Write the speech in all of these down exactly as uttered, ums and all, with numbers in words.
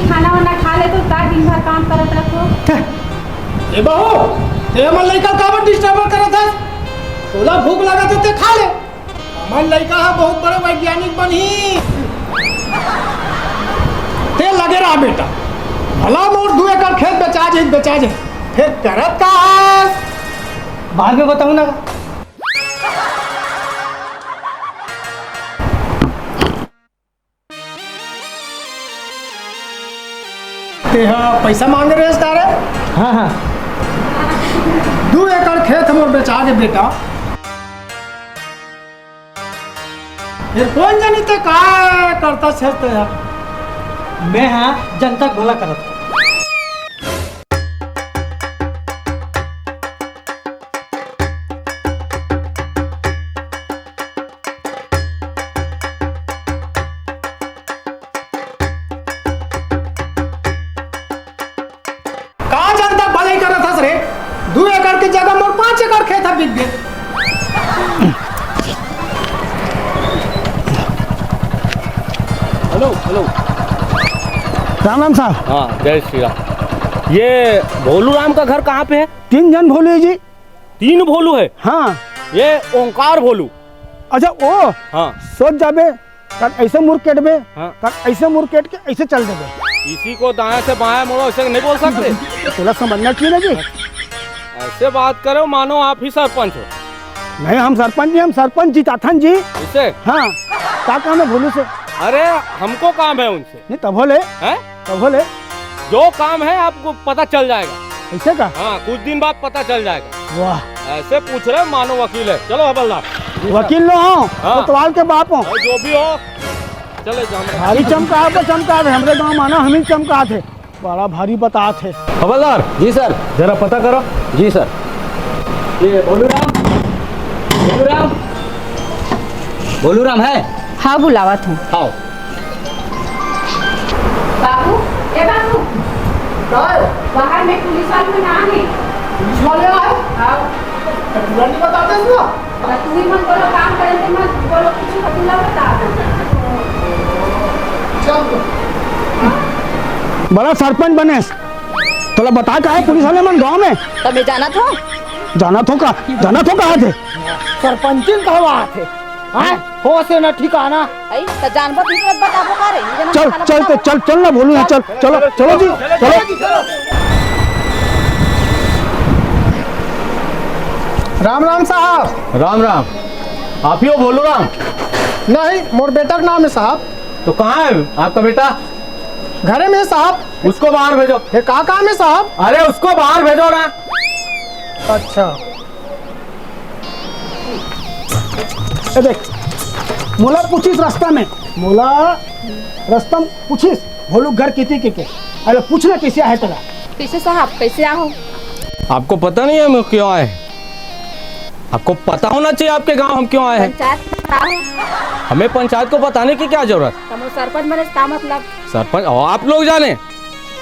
खाना वाना खा ले तो का दिन भर काम करत रखो। ए बहू, ते हमर लइका काबर डिस्टर्ब करत हस? तोला भूख लागत हे ते खा ले। हमर लइका ह बहुत बड़े वैज्ञानिक बनही। ते लगे रहा बेटा, भला मोर दू एकड़ खेत बेचा जाही, बेचा जाही, फेर करत का हस? बाद में बताहूँ ना। तेहा पैसा मांगे रहेस का रे? हाँ, हाँ। दू एकड़ खेत मोर बेचा गे बेटा। फेर कोन जनी ते काय करत हस तेहा? मैं हा जनता के भला करत हूँ। का जनता भलाई करत हस रे? दू एकड़ के जगह मोर पाँच एकड़ खेत ह बिक गे। Hello, hello. राम राम साहब। हाँ, जय श्री राम। ये भोलू राम का घर कहाँ पे है? तीन झन भोलू हे जी। तीन भोलू हे? हाँ। ये ओंकार भोलू। अच्छा, ओ। हाँ। सोच जाबे, कल ऐसे मुड़ केटबे, हाँ। कल ऐसे मुड़ केट के ऐसे चल देबे। इसी को दाएं से बाएं मोड़ो, ऐसे नहीं बोल सकते। तोला समझना चाहिए ना जी। ऐसे बात करो मानो आप ही सरपंच हो। नहीं, हम सरपंच नहीं, हम सरपंच जिताथन जी। इसे? हाँ, का काम है भोलू से? अरे, हमको काम है उनसे। नहीं, तब हो ले। हैं? तब हो ले। जो काम है आपको पता चल जाएगा। ऐसे का? हाँ, कुछ दिन बाद पता चल जाएगा। वाह। ऐसे पूछ रहे मानो वकील है। चलो हवलदार। वकील नो हो, हाँ। कोतवाल के बाप हो। भाई, जो भी हो, चले जाओ। भारी चमका है, चमका है। हमरे गाँव में आना, हम ही चमका थे। बड़ा भारी बतात हे। हवलदार। जी सर। जरा पता करो। जी सर। ये भोलू राम, भोलू राम, भोलू राम है? हाँ, बुलावत हूँ। आओ। बाबू, ए बाबू। का है? बाहर में पुलिस वाले मन आए हैं। पुलिस वाले आए? हाँ। तो पूरा नहीं बताते इसको? बस तू ही मन बोलो, काम करे थे मन बोलो, कुछ तो पूरा बता दो। चल। बड़ा सरपंच बनेस। तोला बता का है पुलिस वाले मन गांव में? तबे जानत हो? जानत हो का? जानत हो कहाँ थे? सरपंचिन कहवा थे? हैं? होश हे ना ठिकाना। अई, त जानबो तीसरे बताबो का रे? ये जना चल, खाना चल, बताबो। चल, चल ना भोलू, यहाँ चल, चलो, चलो जी, चलो। राम राम साहब। राम राम। आप ही हो भोलू राम? नहीं, मोर बेटा के नाम है साहब। तो कहाँ है आपका बेटा? घरे में है साहब। उसको बाहर भेजो। ये का काम है साहब? अरे उसको बाहर भेजो ना। अच्छा। ए देख, मोला पूछिस रास्ता में, मोला रास्ता में पूछिस, भोलू घर किती के के। अरे पूछना कैसे आहे तेला? कैसे साहब, कैसे आहो? आपको पता नहीं है हम क्यों आए हैं? आपको पता होना चाहिए आपके गांव हम क्यों आए हैं। पंचायत में आहो। हमें पंचायत को बताने की क्या जरूरत? तमो सरपंच बने का मतलब? सरपंच, ओ, आप लोग जाने।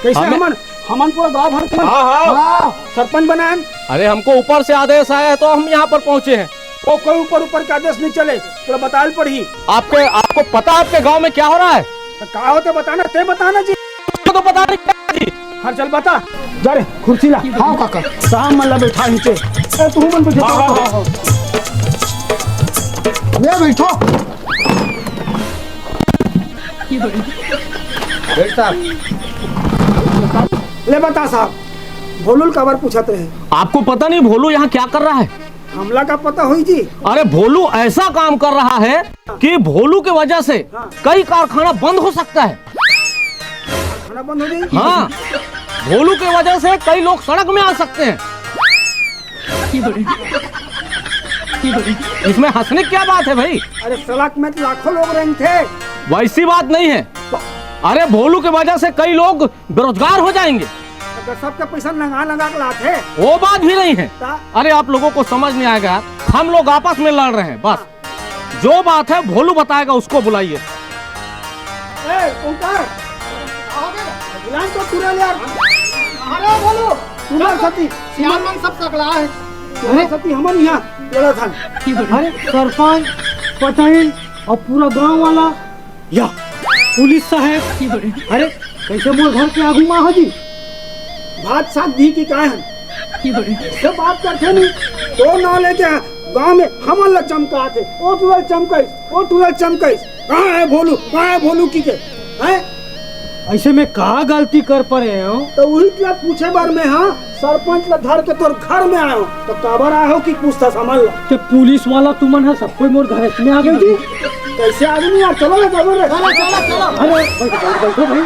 कैसे हमें हमन, हमन पूरा गांव भर के मन। हाँ, हाँ। हाँ, सरपंच बनाएन। अरे, हमको ऊपर से आदेश आया है, तो हम यहाँ पर पहुँचे हैं। ओ, कोई ऊपर, ऊपर के आदेश नहीं चले, पूरा बताए ल पड़ही। आपके, आपको पता है आपके गांव में क्या हो रहा है? तो का होते बताना, ते बताना जी। तो पता नहीं क्या जी। हाँ, चल बता। जा रे, कुर्सी ला। हाँ, काका। साहब मन ला बैठा नीचे। ए, तू मन बैठो। हाँ, हाँ, हाँ, हाँ। ले बैठो। बैठ साहब। ले बता साहब, भोलू ल काबर पूछत रहे? आपको पता नहीं भोलू यहाँ क्या कर रहा है? हमला का पता होई जी? अरे भोलू ऐसा काम कर रहा है कि भोलू की वजह से हाँ। कई कारखाना बंद हो सकता है। कारखाना बंद हो जाई? हाँ, भोलू की वजह से कई लोग सड़क में आ सकते हैं। इसमें हंसने की क्या बात है भाई? अरे सड़क में तो लाखों लोग रेंगथे। वैसी बात नहीं है। अरे भोलू की वजह से कई लोग बेरोजगार हो जाएंगे। अगर सबके पैसा नंगा नंगा के लाथे। वो बात भी नहीं है। ता? अरे आप लोगों को समझ नहीं आएगा, हम लोग आपस में लड़ रहे हैं बस। जो बात है भोलू बताएगा, उसको बुलाइए। ए, ओंकार, आओगे? बुलाएं तो तुरंत यार। अरे बोलो। उमर सती, सियान मन सब सकला है। अरे सती हमन यहाँ बोला था। अरे सरपंच, पटवारी और पूरा गांव वाला या पुलिस साहब। अरे कइसे मोर घर के आगू मा हो जी? भात साग दी कि काय हन? से बात करथे नहीं। तोर नाव लेके गांव में हमन ला चमकाथे, ओ टूरा चमकाइस, ओ टूरा चमकाइस। कहाँ है भोलू, कहाँ है भोलू कि के? हैं? अइसे मैं का गलती कर परे हंव? त उही ला पूछे बर मैं, हाँ, सरपंच ला धर के तोर घर में आय हंव, त काबर आय हंव कि पूछथस हमन ला? ते पुलिस वाला तुमन ह सब कोई मोर घर में आ गे जी। कइसे आदमी यार, चलो ना, चलो रे। चलो, चलो, चलो। अरे, बैठो, बैठो, बैठो भाई,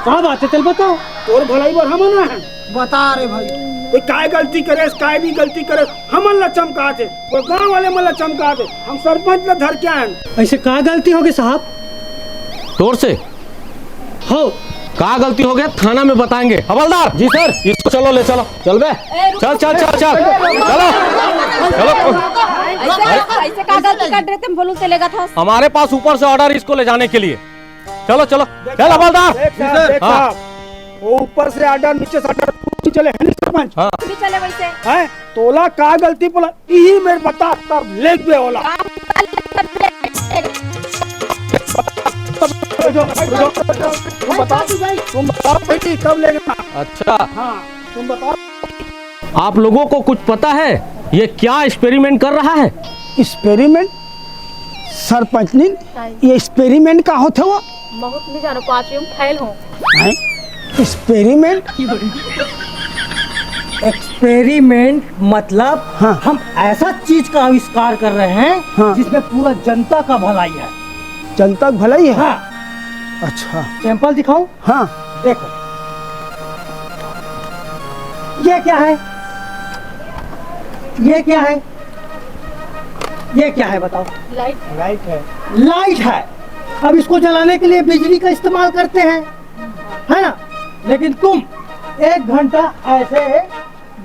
का बात है, चल बताओ। तोर भलाई बर हमन आए हन। बता रे भाई। ते काय गलती करेस, काय नहीं गलती करेस, हमन ला चमकाथे, वो गांव वाले मन ला चमकाथे, हम सरपंच ला धर के आए हन। अइसे का गलती होगे साहब? तोर से? हो। का गलती होगे, थाना में बताएंगे। हवलदार जी सर। इसको चलो, ले चलो, चल बे। ए, रुको। चल, चल, चल, चल। चलो। चलो। अइसे, अइसे का गलती कर रहे थे, हम बोलूं चलेगा था। हमारे पास ऊपर से ऑर्डर इसको ले जाने के लिए। चलो, चलो। चल, हवलदार। देख साहब, देख हाँ। साहब, वो ऊपर से ऑर्डर, नीचे से ऑर्डर, कुछ चले है नहीं सरपंच? हाँ। भी चले वइसे। हैं? तोला का गलती बोला, इही मेर बता, तब लेग बे ओला। रुको, रुको, रुको। तुम बताओ, तुम बताओ बेटी, कब लेगा? अच्छा। हाँ, तुम बताओ। आप लोगों को कुछ पता है, ये क्या एक्सपेरिमेंट कर रहा है? एक्सपेरिमेंट? सरपंचनी, ये एक्सपेरिमेंट का होथे वो? बहुत नहीं जानो, पांचवी में फेल हूँ। हैं? एक्सपेरिमेंट? एक्सपेरिमेंट मतलब हाँ। हम ऐसा चीज का आविष्कार कर रहे हैं हाँ। जिसमें पूरा जनता का भलाई है। जनता का भलाई है? हाँ। अच्छा। सैंपल दिखाऊं? हाँ। देखो, ये क्या है? ये क्या है? ये क्या है बताओ? लाइट। लाइट है। लाइट है। अब इसको जलाने के लिए बिजली का इस्तेमाल करते हैं, है ना? लेकिन तुम एक घंटा ऐसे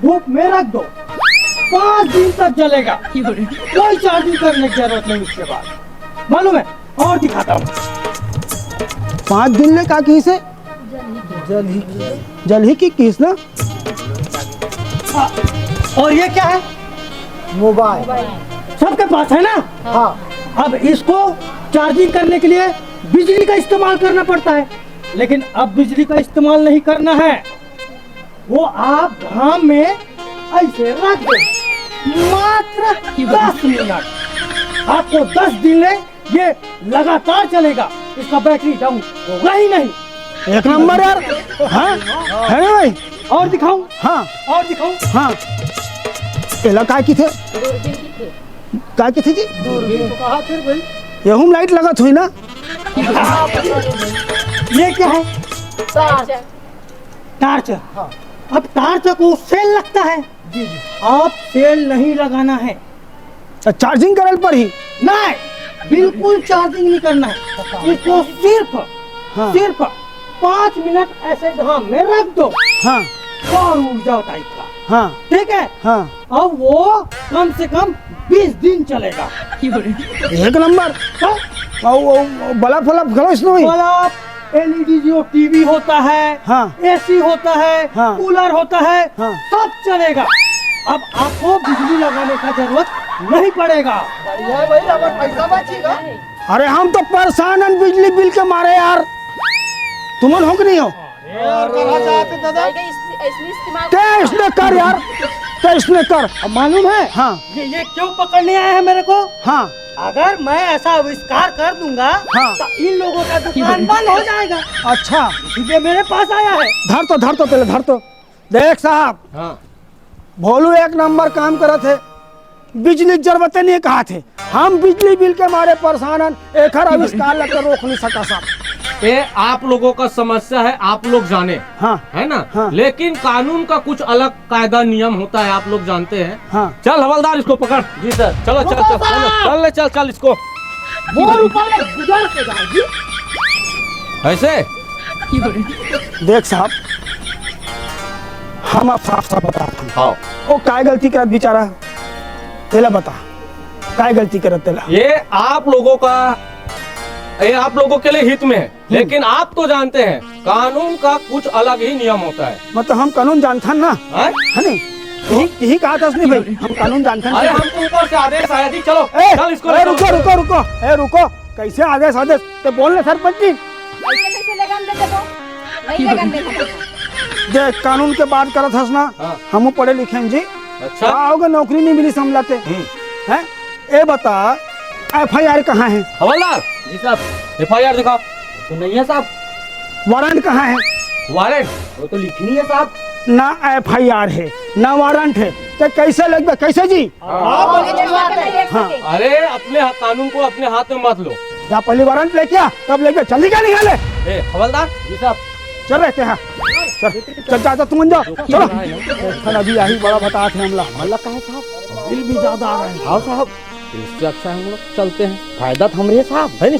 धूप में रख दो, पांच दिन तक जलेगा, कोई चार्जिंग करने की जरूरत नहीं उसके बाद। मालूम है? और दिखाता हूँ। पांच दिन ले का किहिसे? जल ही की। जल ही की किहिस ना? हाँ, और ये क्या है? मोबाइल। सबके पास है ना? हाँ। अब इसको चार्जिंग करने के लिए बिजली का इस्तेमाल करना पड़ता है, लेकिन अब बिजली का इस्तेमाल नहीं करना है। वो आप घाम में ऐसे रख दो, मात्र दस मिनट। आपको दस दिन ले ये लगातार चलेगा, इसका बैटरी डाउन होगा ही नहीं। एक नंबर यार। हाँ, है ना भाई? और दिखाऊं? हाँ। और दिखाऊं? हाँ। एला काय किथे? दूरबीन किथे? काय किथे जी? दूरबीन। तो कहा फिर भाई? यहू में लाइट लगत होही ना? ये क्या है? टार्च। टार्च। हाँ। अब टार्च को सेल लगता है। जी, जी। आप सेल नहीं लगाना है। अच्छा, चार्जिंग करल पर ही? नहीं, बिल्कुल चार्जिंग नहीं करना है। इसको सिर्फ, हाँ। सिर्फ पाँच मिनट ऐसे घाम में रख दो। हाँ। सौर ऊर्जा टाइप का। हाँ। ठीक है? हाँ। अब वो कम से कम बीस दिन चलेगा। एक नंबर। हाँ? और वो बल्ब वल्ब घलो इसमें होही? बल्ब, एलईडी जो टीवी होता है, हाँ। एसी होता है, हाँ। कूलर होता है, हाँ। सब चलेगा। अब आपको बिजली लगाने का जरूरत नहीं पड़ेगा। बढ़िया है भाई, हमारा पैसा बचेगा। अरे हम तो परेशान हन बिजली बिल के मारे यार, तुमन हो कि नहीं हो? यार, कहाँ जाते दादा? जाएगा इस-, इसने इस्तेमाल ते इसने कर यार, ते इसने कर। अब मालूम है? हाँ। ये, ये क्यों पकड़ने आए हैं मेरे को? हाँ। अगर मैं ऐसा आविष्कार कर दूंगा, हाँ। तो इन लोगों का दुकान बंद हो जाएगा। अच्छा। इसीलिए मेरे पास आया है। धर तो, धर तो, पहले धर तो। देख साहब, हाँ। भोलू एक नंबर काम करत हे, बिजली के जरूरत नहीं कहाथे। हम बिजली बिल के मारे परेशान हन, एखर आविष्कार ला तो रोक नहीं सका साहब। ये आप लोगों का समस्या है, आप लोग जाने, हाँ। है ना? हाँ। लेकिन कानून का कुछ अलग कायदा नियम होता है, आप लोग जानते हैं। हाँ। चल हवलदार, इसको पकड़। जी सर। चलो, चल, रुको चल, चल, साहब। चल ले, चल, चल इसको। वो रुपया गुजर के जाएगी। ऐसे? देख साहब, हम अब साफ साफ बता रहे हैं। हाँ। वो काय गलती करत बेचारा, तेला बता, काय गलती करत तेला? ये आप लोगों का, ये आप लोगों के लिए हित में है, हम्म। लेकिन आप तो जानते हैं कानून का कुछ अलग ही नियम होता है। मतलब हम कानून जानथन ना, हैं? है नहीं? यही, यही कहा था उसने भाई, हम कानून जानथन अरे ना। हमको ऊपर से आदेश आया जी, चलो, ए, चल इसको ए, लेकर रुको, चलो। रुको, रुको, ए, रुको, कैसे आदेश, आदेश? तो बोल ना सरपंच जी। ऐसे कैसे लेगा हम देते तो? पहले गंदे खबर। देख, कानून के बात करत हस ना, हाँ। हमहू पढ़े लिखे हन जी। अच्छा। का होगे, नौकरी नहीं मिली हमला ते। हम्म। हैं? ए बता, एफ आई आर कहाँ है? हवलदार। जी साहब। एफ आई आर दिखा। तो नहीं है साहब। वारंट कहाँ है? वारंट? वो तो लिखी नहीं है साहब। ना एफ आई आर है, ना वारंट है, ते कैसे लिखबे, कैसे जी? हाँ। अरे, अपने हा-, कानून को अपने हाथ में मत लो। जा पहले वारंट लेके आ, तब लिखबे। जल्दी क्या निकाले? ए, हवलदार। जी साहब। चल रहे थे, हाँ। चल, चल, जा, जा, तुम जाओ, चलो। खाना भी यही बड़ा बता थे हमला। हमला का है साहब? बिल भी ज्यादा आ रहा है। हाँ साहब, इससे अच्छा हम लोग चलते हैं, फायदा तो हमरे है साहब, है नहीं?